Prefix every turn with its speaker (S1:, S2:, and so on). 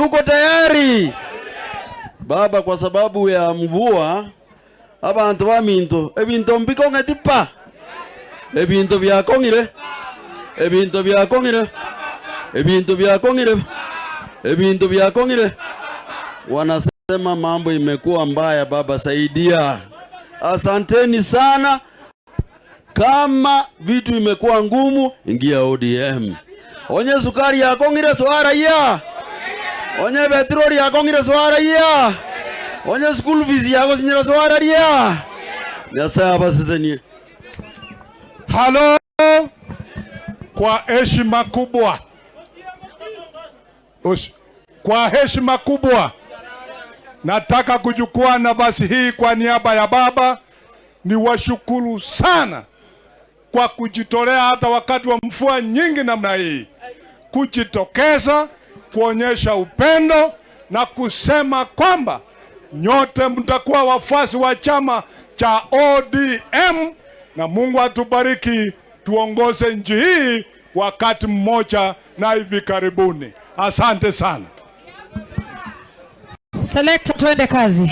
S1: Tuko tayari baba, kwa sababu ya mvua abantu baminto ebinto mbikong'eti pa ebinto byakong'ire ebinto byakong'ire ebinto byakong'ire ebinto byakong'ire. Wanasema mambo imekuwa mbaya, baba saidia. Asanteni sana. Kama vitu imekuwa ngumu, ingia ODM. Onye sukari yakong'ire swara iya, onye petroli yakong'ire swara iya, onye school fees yakosinyira swara ria. Nyasaye abasesenie.
S2: Halo, kwa heshima kubwa, kwa heshima kubwa nataka kuchukua nafasi hii kwa niaba ya baba niwashukuru sana kwa kujitolea hata wakati wa mvua nyingi namna hii, kujitokeza kuonyesha upendo na kusema kwamba nyote mtakuwa wafuasi wa chama cha ODM, na Mungu atubariki tuongoze nchi hii wakati mmoja na hivi karibuni. Asante sana.
S3: Selector, twende kazi.